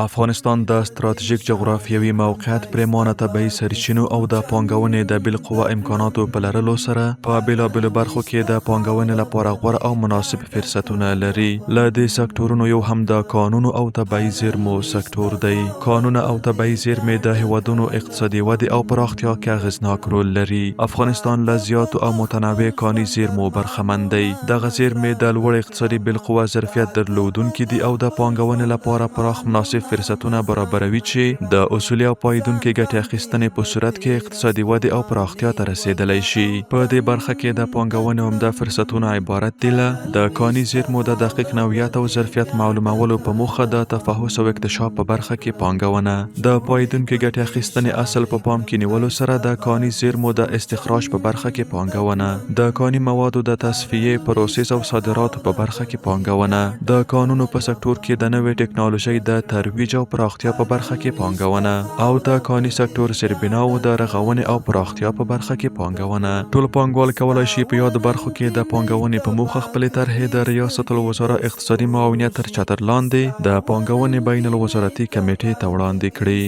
افغانستان د ستراتیژیک جغرافیوي موقعیت، پریمانه طبیعي سرچینو او د پانګونې د بالقوه امکاناتو په لرلو سره په بېلابېلو برخو کې د پانګونې لپاره غوره او مناسب فرصتونه لري. له دې سکتورونو یو هم د کانونو او طبیعي زیرمو سکتور دی. کانونه او طبیعي زیرمې د هېوادونو اقتصادي ودې او پراختیا کې اغېزناک رول لري. افغانستان له زیاتو او متنوع کاني زیرمو برخمن دی. دغه زیرمې د لوړ اقتصادي بالقوه ظرفیت درلودونکي دي او د پانګونې لپاره پراخ مناسب فرصتونه برابروي چې د اصولي او پایدونکې ګټې اخیستنې په صورت کې اقتصادي ودې او پراختیا ته رسېدلی شي. په دې برخه کې د پانګونې عمده فرصتونه عبارت دي له د کاني زیرمو د دقیق نوعیت او ظرفیت معلومولو په موخه د تفحص او اکتشاف په برخه کې پانګونه، د پایدونکې ګټې اخیستنې اصل په پام کې نیولو سره د کاني زیرمو د استخراج په برخه کې پانګونه، د کاني موادو د تصفیې، پروسس او صادراتو په برخه کې پانګونه، د کانونو په سکتور کې د نوې ټکنالوژۍ د ترویج او پراختیا په برخه کې پانګونه او د کاني سکتور زیربناوو د رغونې او پراختیا په برخه کې پانګونه. ټول پانګوال کولای شي په یادو برخو کې د پانګونې په موخه خپلې طرحې د ریاست الوزرا اقتصادي معاونیت تر چتر لاندې د پانګونې بین الوزارتي کمېټې ته وړاندې کړي.